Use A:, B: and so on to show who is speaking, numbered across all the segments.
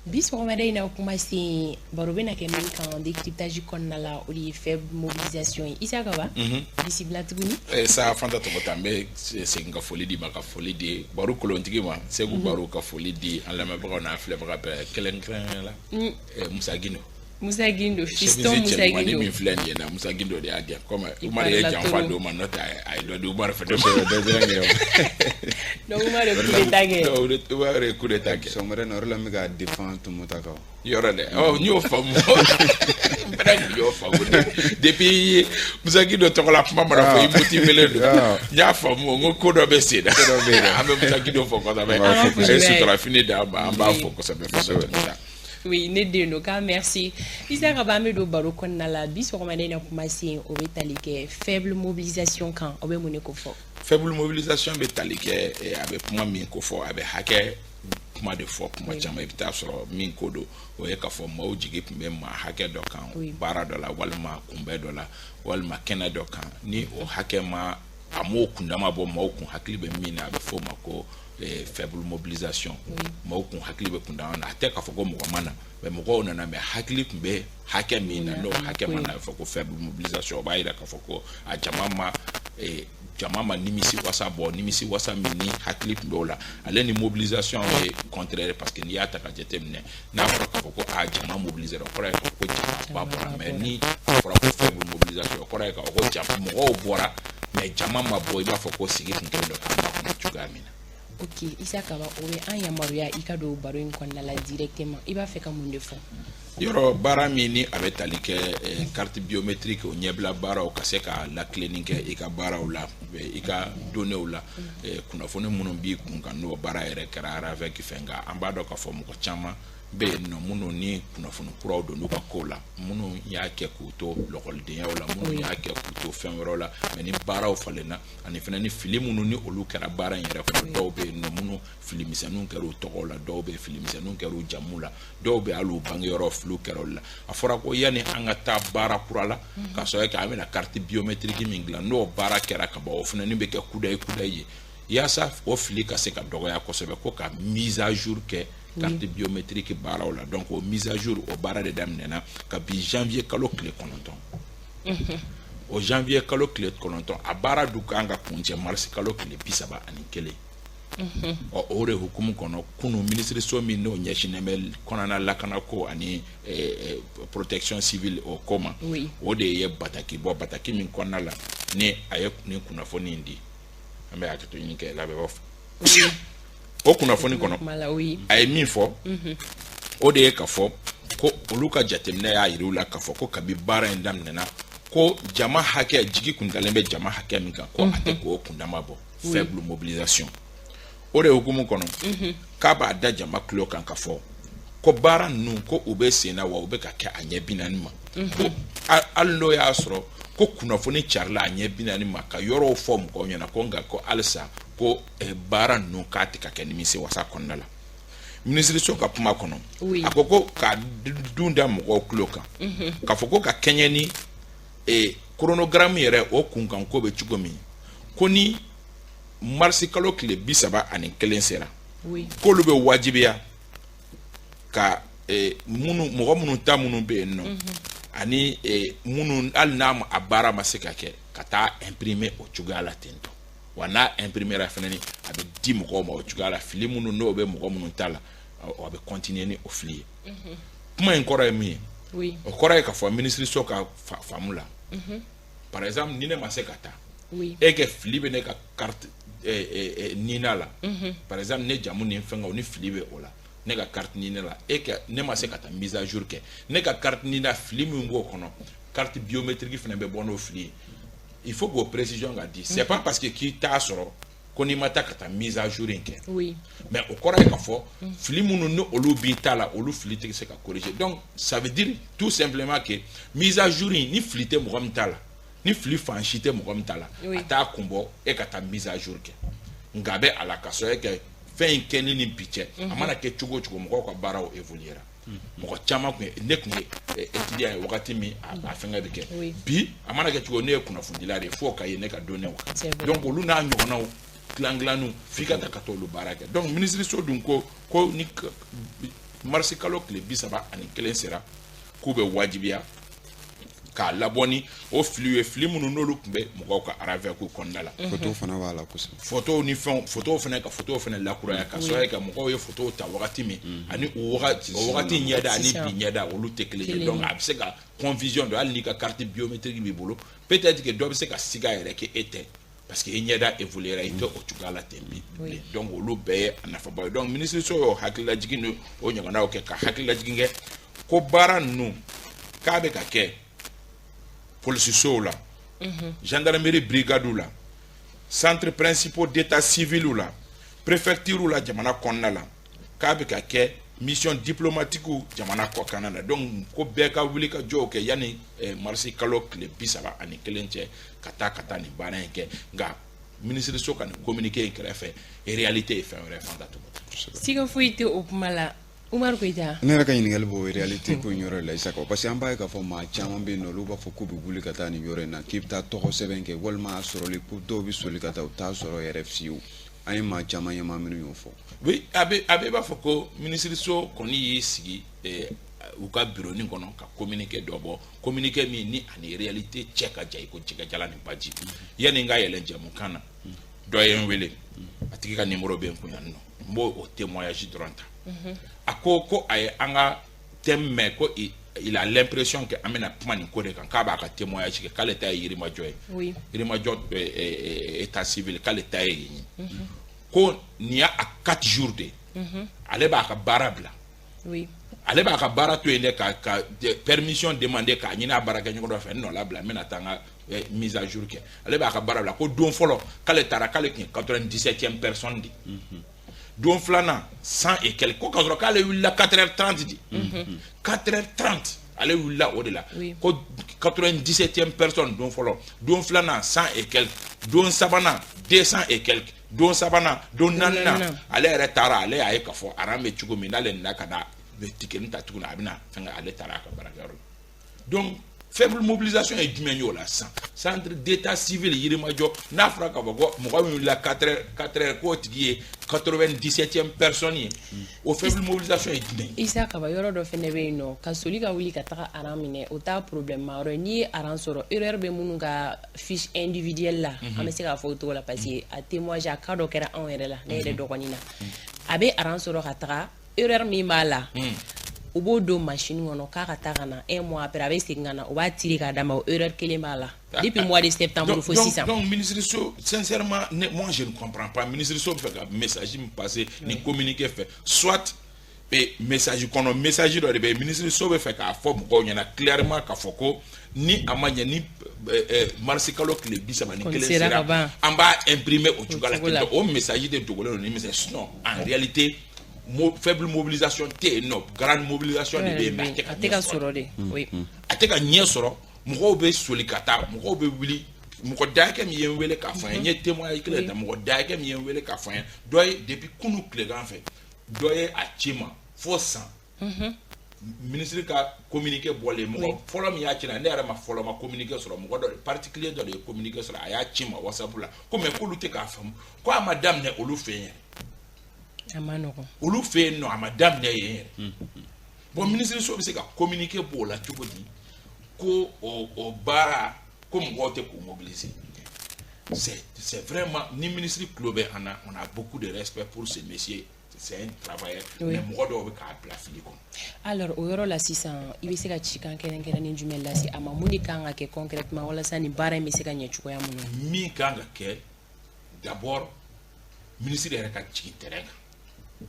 A: Bi sɔgɔmada in na, kuma sen baro bɛna kɛ min kan décryptage kɔnɔna la, o de ye faible mobilisation ye. Isa Kaba, bisimila tuguni.
B: Sa Fanta tɔgɔ ta, n bɛ segin ka foli di ma, ka foli di baro kolontigi ma, Segu Baro, ka foli di an lamɛnbagaw n'a filɛbaga bɛɛ, kɛrɛnkɛrɛnnenya la Musa Gindo.
A: Musa Gindo, fiston Musa
B: Chemise
A: Gindo.
B: Min filɛ nin ye na, Musa Gindo de y'a di yan. Comme Umar
A: parle
B: ye
A: la
B: janfa
A: trop.
B: d'o ma, n'o tɛ a ye dɔ di Umar fɛ.
A: Donc Umar ye coup d'état kɛ.
B: Umar ye coup d'état kɛ.
C: Sɔgɔmada in na, o de la n bɛ ka défend Tɔmɔta kan.
B: Yɔrɔ dɛ, ɔ, n y'o faamu, n fana tun y'o faamu depuis Musa Gindo tɔgɔ la kuma mana fɔ, i motivé don. N y'a faamu, n ko ko dɔ bɛ sen na.
C: Dɔ bɛ yen dɛ.
B: An bɛ Musa Gindo fɔ kosɛbɛ.
C: An b'a fo.
B: A ye
A: Kosɛbɛ.
B: sutura fini d'an ma, an b'a fɔ kosɛbɛ kosɛbɛ.
A: Oui, ne den don k'a merci. Isa Kaba, an bɛ don baro kɔnɔna la. Bi sɔgɔmada in na, kuma sen o bɛ tali kɛ faible mobilisation kan, o bɛ mun de ko fɔ?
B: Faible mobilisation bɛ tali kɛ, a bɛ kuma min ko fɔ, a bɛ hakɛ kuma de fɔ. Kuma caman, i bɛ taa sɔrɔ min ko don, o ye k'a fɔ maaw jigi tun bɛ maa hakɛ dɔ kan baara dɔ la, walima kunbɛ dɔ la, walima kɛnɛ dɔ kan. Ni o hakɛ ma, a m'o kundama bɔ maaw kun hakili bɛ min na, a bɛ f'o ma ko faible mobilisation. Maaw kun hakili bɛ kundama na, a tɛ k'a fɔ ko mɔgɔ ma na, mais mɔgɔw nana, mais hakili tun bɛ hakɛ min na, n'o hakɛ ma na, a bɛ fɔ ko faible mobilisation. O b'a yira k'a fɔ ko a jama ma, jama ma nimisi wasa bɔ, nimisi wasa min ni hakili tun bɛ o la. Ale ni mobilisation ye contraire, parce que n'i y'a ta ka jateminɛ, n'a fɔra k'a fɔ ko a jama mobiliser, o kɔrɔ ye k'a fɔ ko jamaba bɔra. Mais ni a fɔra ko faible mobilisation, o kɔrɔ ye k'a fɔ ko jama mɔgɔw bɔra, mais jama ma bɔ i b'a fɔ ko sigi tun kɛlen don k'a makɔnɔ cogoya min na.
A: Ok, Isa Kaba, o bɛ an yamaruya i ka don baro in kɔnɔna la directement. I b'a fɛ ka mun de fɔ?
B: Yɔrɔ baara min ni a bɛ tali kɛ carte biométrique, o ɲɛbila baaraw ka se ka lakilenni kɛ i ka baaraw la, i ka données la, kunnafoni minnu b'i kun kan, n'o baara yɛrɛ kɛra RAVEC fɛ. Nka an b'a dɔn k'a fɔ mɔgɔ caman bɛ yen nɔ minnu ni kunnafoni kuraw don n'u ka kow la, minnu y'a kɛ k'u to lɔkɔlidenyaw la, minnu y'a kɛ k'u to fɛn wɛrɛw la. Mais ni baaraw falenna, ani fana ni fili minnu ni olu kɛra baara in yɛrɛ kɔnɔ, dɔw bɛ yen nɔ minnu fili misɛnninw kɛra u tɔgɔw la, dɔw bɛ yen fili misɛnninw kɛra u jamu la, dɔw bɛ hali u bangeyɔrɔ filiw kɛra olu la. A fɔra ko yanni an ka taa baara kura la, ka sɔrɔ kɛ an bɛna carte biométrique min dilan, n'o baara kɛra ka ban, o fana bɛ kɛ kudayi kudayi ye, yaasa o fili ka se ka dɔgɔya kosɛbɛ, ko ka mise à jour kɛ carte biométrique baaraw la. Donc o mise à jour, o baara de daminɛna kabi janvier kalo tile 9. O janvier kalo tile 9, a baara dun kan ka kuncɛ mars kalo tile 31. Ɔ, o de hukumu kɔnɔ, kunun minisiriso min n'o ɲɛsinnen bɛ kɔnɔna lakanako ani protection civile o ko ma, o de ye bataki bɔ, bataki min kɔnɔna la ni a ye nin kunnafoni in di. An bɛ hakɛto ɲini kɛ labɛnbaw fɛ. O kunnafoni kɔnɔ,
A: Kuma la, oui.
B: a ye min fɔ, o de ye ka fɔ ko olu ka jateminɛ y'a yira u la k'a fɔ ko kabi baara in daminɛna, ko jama hakɛ jigi kun dalen bɛ jama hakɛ min kan, ko a tɛ k'o kundama bɔ, faible mobilisation. O de hukumu kɔnɔ, k'a b'a da jama tulo kan ka fɔ ko baara ninnu, ko u bɛ sen na, wa u bɛ ka kɛ a ɲɛ 40 ma. Ko hali n'o y'a sɔrɔ ko kunnafoni carila a ɲɛ 40 ma ka yɔrɔw fɔ mɔgɔw ɲɛna, ko nka ko halisa ko baara ninnu k'a tɛ ka kɛ nimisi wasa kɔnɔna la. Minisiriso ka kuma kɔnɔ, a ko ko ka dun da mɔgɔw tulo kan k'a fɔ ko ka kɛɲɛ ni chronogramme yɛrɛ, o kunkan ko bɛ cogo min, ko ni marisi kalo tile 31 sera, k'olu bɛ wajibiya ka minnu, mɔgɔ minnu ta minnu bɛ yen nɔ, ani minnu hali n'a a baara ma se ka kɛ, ka taa imprimer o cogoya la ten tɔ. Wa n'a imprimer ra fɛnɛ, a bɛ di mɔgɔw ma o cogoya la. Fili minnu n'o bɛ mɔgɔ minnu ta la, a bɛ continuer ni o fili ye. Kuma in kɔrɔ ye min ye, o kɔrɔ ye k'a fɔ minisiriso ka faamu la, par exemple, ni ne ma se ka taa, e kɛ fili bɛ ne ka carte NINA la, par exemple, ne jamu ni fɛngɛw ni fili bɛ o la, ne ka carte NINA la, e kɛ ne ma se ka taa mise à jour kɛ ne ka carte NINA, fili min b'o kɔnɔ, carte biométrique fana bɛ bɔ n'o fili ye. Il faut k'o précision ka di. C'est pas parce que k'i t'a sɔrɔ ko n'i ma taa ka taa mise à jour in kɛ, mais o kɔrɔ ye k'a fɔ fili minnu ni olu b'i ta la, olu fili tɛ se ka corriger. Donc ça veut dire tout simplement que mise à jour in, ni fili tɛ mɔgɔ min ta la, ni fili fan si tɛ mɔgɔ min ta la, a t'a kun bɔ e ka taa mise à jour kɛ. Nka a bɛ a la ka sɔrɔ e kɛ fɛn in kɛli ni bi cɛ, a mana kɛ cogo o cogo, mɔgɔw ka baaraw évoluer ra. Mɔgɔ caman kun ye, ne kun ye étudiant ye wagati min a fɛngɛ bɛ kɛ. Bi a mana kɛ cogo, ne ye kunnafonidila de ye, fo ka ye ne ka données kan. Donc olu n'a ɲɔgɔnnaw dilan dilanniw, f'i ka taa ka t'olu baara kɛ. Donc minisiriso dun ko ko ni marisi kalo tile 31 sera, k'u bɛ wajibiya k'a labɔ ni o filiw ye, fili minnu n'olu tun bɛ mɔgɔw ka RAVEC kɔnɔna la.
C: Photo fana b'a la kosɛbɛ.
B: Photo ni fɛnw, photo fana, ka photo fana lakuraya, ka sababu kɛ mɔgɔw ye photo ta wagati min ani o wagati ɲɛda ani bi ɲɛda, olu tɛ kelen ye. Donc a bɛ se ka confusion don. Hali n'i ka carte biométrique b'i bolo, peut-être que dɔ bɛ se ka siga yɛrɛ k'e tɛ, parce que i ɲɛda évoluer, i tɛ o cogoya la ten bi. Donc olu bɛɛ ye a nafaba ye. Donc minisiriso y'o hakililajigin ni o ɲɔgɔnnaw kɛ, ka hakililajigin kɛ ko baara ninnu k'a bɛ ka kɛ polisisow la, gendarmerie brigade la, centre principaux d'état civil la, préfecture la jamana kɔnɔna la, k'a bɛ ka kɛ mission diplomatique jamana kɔkanna la. Donc ko bɛɛ ka wuli ka jɔw kɛ yanni marisi kalo tile 31 cɛ, ka taa nin baara in kɛ. Nka minisiriso ka nin communiqué in kɛrɛfɛ, réalité ye fɛn wɛrɛ fan da tugun.
A: Siga foyi tɛ o kuma la, Umaru Koyita.
C: Ne yɛrɛ ka ɲininkali b'o réalité ko in yɔrɔ de la, Isaka, parce que an b'a ye k'a fɔ maa caman bɛ yen nɔ, olu b'a fɔ k'u bɛ wuli ka taa nin yɔrɔ in na, k'i bɛ taa tɔgɔ sɛbɛn kɛ walima a sɔrɔli, ko dɔw bɛ soli ka taa, u t'a sɔrɔ yɛrɛ fiyewu. An ye maa caman ye, maa minnu y'o fɔ.
B: Oui, a bɛ i b'a fɔ ko minisiriso kɔni y'i sigi u ka bureau kɔnɔ ka communiqué dɔ bɔ, communiqué min ni ani réalité cɛ ka jan i ko jɛgɛjalan ni baji. Yanni n ka yɛlɛn jɛmukan na, dɔ ye n wele, a tigi ka numéro bɛ n kun yan nɔ, n b'o o témoignage dɔrɔn ta. A ko ko a ye an ka thème mɛn, ko il a l'impression que an bɛna kuma nin ko de kan, k'a b'a ka témoignage kɛ, k'ale ta ye Yirimajɔ ye. Yirimajɔ état civil, k'ale ta ye yen ye, ko nin y'a a 4 jours de ale b'a ka baara bila. Ale b'a ka baara to yen dɛ, ka permission demander k'a ɲini a baarakɛɲɔgɔn dɔ fɛ, n nɔ labila, n bɛna taa n ka mise à jour kɛ. Ale b'a ka baara bila ko don fɔlɔ k'ale taara, k'ale tun ye 97e personne de, don filanan 100 et quelque, ko k'a sɔrɔ k'ale wulila 4h30 de, 4h30 ale wulila o de la, ko 97e personne don fɔlɔ, don filanan 100 et quelque, don sabanan 200 et quelque, don sabanan, don naaninan ale yɛrɛ taara, ale y'a ye k'a fɔ rang bɛ cogo min, n'ale nana ka na ticket ta tuguni, a bɛna fɛnkɛ, ale taara a ka baarakɛyɔrɔ la. Donc faible mobilisation ye jumɛn ye o la sisan? Centre d'état civil Yirimajɔ, n'a fɔra k'a fɔ ko mɔgɔ min wulila 4 heures, 4 heures, k'o tigi ye 97e personne ye, o faible mobilisation ye jumɛn ye?
A: Isa Kaba, yɔrɔ dɔ fɛnɛ bɛ yen nɔ, ka soli ka wuli ka taga rang minɛ, o t'a problème ma yɔrɔ ye. N'i ye rang sɔrɔ, erreur bɛ minnu ka fiche individuelle la, an bɛ se k'a fɔ o cogo la, parce que a témoignage, a cas dɔ kɛra anw yɛrɛ la, ne yɛrɛ dɔgɔnin na, a bɛ rang sɔrɔ ka taga, erreur min b'a la, u b'o don machine kɔnɔ k'a ka taa ka na. Un mois après, a bɛ segin ka na, u b'a tirer k'a d'a ma, o erreur kelen b'a la depuis mois de septembre fo sisan.
B: Donc ministre so, sincèrement ne, moi je ne comprends pas. Ministre so bɛ fɛ ka message min passer ni communiqué fɛ, soit message kɔnɔ, message dɔ de bɛ yen, ministre so bɛ fɛ k'a fɔ mɔgɔw ɲɛna clairement k'a fɔ ko ni a ma ɲɛ ni marisi kalo tile 31 sera, an b'a imprimer o cogoya la. O message de dogolen don ni message. Sinon en réalité, faible mobilisation tɛ yen nɔ, grande mobilisation de bɛ yen, mais
A: a tɛ ka sɔrɔ de, oui.
B: A tɛ ka ɲɛ sɔrɔ. Mɔgɔw bɛ soli ka taa, mɔgɔw bɛ wuli. Mɔgɔ dayakɛ min ye n wele k'a fɔ n ye, n ye témoignage kelen ta, mɔgɔ dayakɛ min ye n wele k'a fɔ n ye, dɔ ye depuis kunu tilegan fɛ, dɔ ye a ci ma fo san ministre ka communiqué bɔlen, mɔgɔ fɔlɔ min y'a ci na, ne yɛrɛ ma fɔlɔ ma communiqué sɔrɔ, mɔgɔ dɔ particulier dɔ de ye communiqué sɔrɔ, a y'a ci ma WhatsApp la, ko mais k'olu tɛ k'a faamu, ko a ma daminɛ olu fɛ yen yɛrɛ.
A: A ma nɔgɔn.
B: Olu fɛ yen nɔ, a ma daminɛ yen yɛrɛ. Bon, ministre so bɛ se ka communiqué b'o la cogo di ko o baara ko mɔgɔw tɛ k'u mobiliser? C'est vraiment, ni ministre tulo bɛ an na, on a beaucoup de respect pour ce monsieur, c'est un travailleur, mais mɔgɔ dɔw bɛ k'a bila fili kɔnɔ.
A: Alors o yɔrɔ la sisan, i bɛ se ka cikan kɛrɛnkɛrɛnnen jumɛn lase a ma? Mun de kan ka kɛ concrètement walasa nin baara in bɛ se ka ɲɛ cogoya mun na?
B: Min kan ka kɛ, d'abord ministre yɛrɛ ka jigin terrain kan,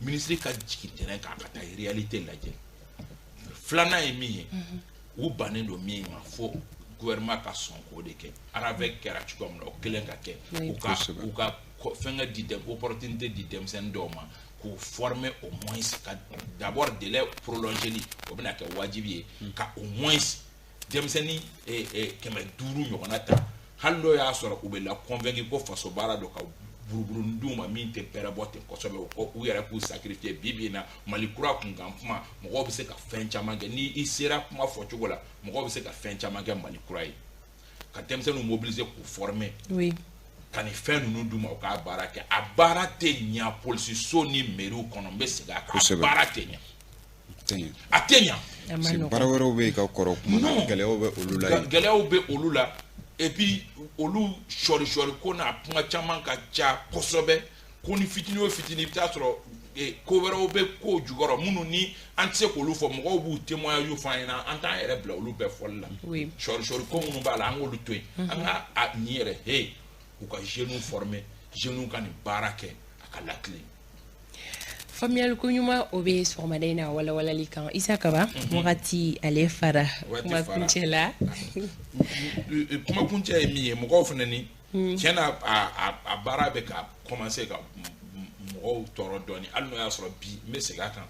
B: ministre ka jigin terrain kan ka taa réalité lajɛ. Filanan ye min ye, u bannen don min ma, fo gouvernement ka sɔn k'o de kɛ. RAVEC kɛra cogoya min na, o kelen ka kɛ, u ka fɛnkɛ di, opportunité di denmisɛnnin dɔw ma k'u former au moins, ka d'abord délai prolongeli, o bɛna kɛ wajibi ye ka au moins denmisɛnnin 500 ɲɔgɔnna ta, hali n'o y'a sɔrɔ u bɛ la convaincre ko faso baara don, ka buruburuni d'u ma min tɛ bɛrɛ bɔ ten kosɛbɛ, o ko u yɛrɛ k'u sacrifier. Bi bi in na, Mali kura kunkan kuma, mɔgɔw bɛ se ka fɛn caman kɛ ni i sera kuma fɔcogo la, mɔgɔw bɛ se ka fɛn caman kɛ Mali kura ye, ka denmisɛnninw mobiliser k'u former. Ka nin fɛn ninnu d'u ma, u k'a baara kɛ. A baara tɛ ɲa polisiso ni mairie kɔnɔ, n bɛ segin a kan, a baara tɛ ɲa. A tɛ ɲa.
C: Baara wɛrɛw bɛ yen ka kɔrɔ kuma na, gɛlɛyaw bɛ olu la.
B: Gɛlɛyaw bɛ olu la. Et puis olu sɔri sɔri ko n'a kuma caman ka ca kosɛbɛ. Ko ni fitinin o fitinin, i bɛ taa sɔrɔ ko wɛrɛw bɛ kow jukɔrɔ minnu ni an tɛ se k'olu fɔ. Mɔgɔw b'u témoignage fɔ an ɲɛna, an t'an yɛrɛ bila olu bɛɛ fɔli la. Sɔri sɔri ko minnu b'a la, an k'olu to yen. An ka a nin yɛrɛ he u ka jeunes former, jeunes ka nin baara kɛ a ka latilen.
A: Faamuyali ko ɲuman o bɛ sɔgɔmada in na walawalali kan. Isa Kaba, wagati ale fara kuma kuncɛ la.
B: Kuma kuncɛ ye min ye, mɔgɔw fana ni tiɲɛ na a baara bɛ ka commencer ka mɔgɔw tɔɔrɔ dɔɔni, hali n'o y'a sɔrɔ bi n bɛ segin a kan.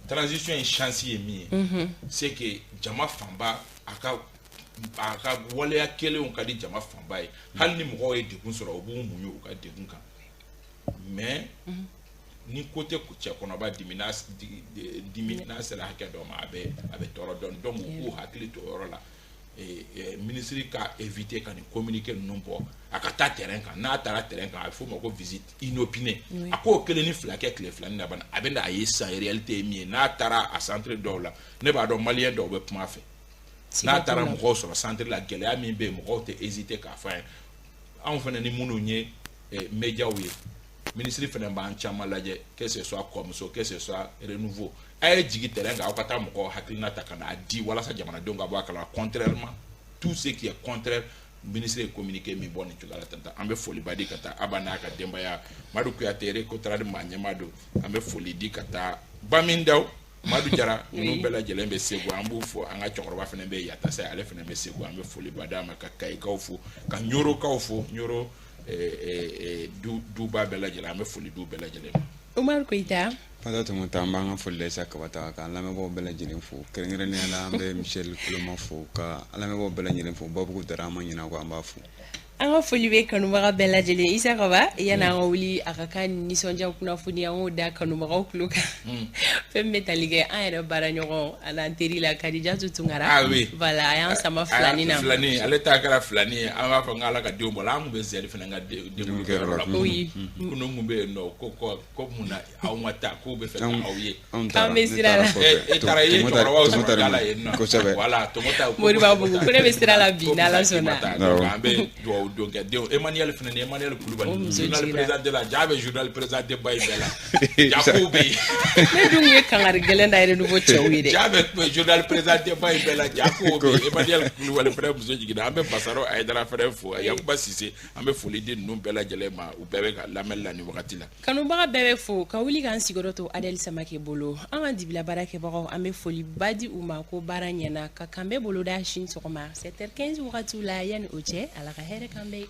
B: Transition in chance ye min ye, c'est que jama fanba a ka waleya kelenw ka di jama fanba ye. Hali ni mɔgɔw ye degun sɔrɔ, u b'u muɲu u ka degun kan. Mais ni ko tɛ cɛ kɔnɔba dimi n'a sera hakɛ dɔ ma, a bɛ tɔɔrɔ dɔɔni. Donc u k'u hakili to o yɔrɔ la. Ministre ka éviter ka nin communiqué ninnu bɔ, a ka taa terrain kan. N'a taara terrain kan, a bɛ f'o ma ko visite inopinée. A k'o kelen ni fila kɛ tile fila ni laban, a bɛ na a ye sisan réalité ye min ye. N'a taara a centre dɔw la, ne b'a dɔn malien dɔw bɛ kuma a fɛ. N'a taara mɔgɔw sɔrɔ centre la, gɛlɛya min bɛ yen, mɔgɔw tɛ hésiter k'a fɔ a ye. Anw fana ni minnu ye médiaw ye, ministre fana b'an caman lajɛ, que ce soit Kɔmuso, que ce soit Renouveau, a ye jigin terrain kan, aw ka taa mɔgɔw hakilina ta ka n'a di walasa jamanadenw ka bɔ a kalama. Contrairement, tout ce qui est contraire, ministre ye communiqué min bɔ nin cogoya la tan, an bɛ foliba di ka taa Aba n'a ka denbaya, Madu Kuyate Recotrade maa ɲɛmaa don. An bɛ foli di ka taa Bamindaw, Madu Jara, ninnu bɛɛ lajɛlen bɛ Segu, an b'u fo. An ka cɛkɔrɔba fana bɛ Yatasa, ale fana bɛ Segu, an bɛ foliba d'a ma. Ka Kayikaw fo, ka Ɲorokaw fo, Ɲoro duba bɛɛ lajɛlen, an bɛ foli du bɛɛ lajɛlen ma.
A: Umaru Koyita.
C: Fata Tɔmɔta, an b'an ka foli lase Kaba ta k'an lamɛnbaaw bɛɛ lajɛlen fo, kɛrɛnkɛrɛnnenya la an bɛ Michel Kuloma fo, ka an lamɛnbaaw bɛɛ lajɛlen fo. Babugu Dara, an ma ɲinɛ kɔ, an b'a fo.
A: An ka foli bɛ kanubaga bɛɛ lajɛlen. Isa Kaba, yanni an ka wuli a ka kan nisɔndiya kunnafoni, an k'o da kanubagaw tulo kan. Fɛn min bɛ tali kɛ an yɛrɛ baara ɲɔgɔn a n'an teri la, Kadijatu Tunkara.
B: Ah oui.
A: Voilà, a y'an sama filani na.
B: Filani, ale ta kɛra filani ye. An b'a fɔ n k'Ala ka denw bɔ la, an tun bɛ zɛri fana ka denw kɛyɔrɔ la.
A: Oui.
B: Kunun kun bɛ yen nɔ, ko mun na aw ma taa, k'u bɛ fɛ k'aw ye.
A: K'an bɛ sira la.
B: E taara i ye cɛkɔrɔbaw sɔrɔ da la yen nɔ.
C: Kosɛbɛ.
B: Voilà, Tɔmɔta.
A: Moribabugu, ko ne bɛ sira la bi n'Ala sɔnna.
B: An bɛ dugawu don kɛ denw. Emmanuel fana ni Emmanuel Kulubali, journal présenté la, ja bɛ journal présenté ba in bɛɛ la. Ja kow bɛ yen.
A: Ne dun ye kangari gɛlɛn da Renouveau cɛw ye dɛ.
B: Ja bɛ journal présenté ba in bɛɛ la, ja kow bɛ yen. Emmanuel Kulubali fana muso jiginna. An bɛ Basaro Ayidara fana fo, Yakuba Sise, an bɛ foli di ninnu bɛɛ lajɛlen ma, u bɛɛ bɛ ka lamɛnni la nin wagati la.
A: Kanubaga bɛɛ bɛ fo ka wuli k'an sigiyɔrɔ to Adel Samake bolo. An ka dibila baarakɛbagaw, an bɛ foliba di u ma ko baara ɲɛna, ka kan bɛɛ boloda sini sɔgɔma 7h15 wagatiw la. Yanni o cɛ, Ala ka hɛrɛ k'an bɛɛ.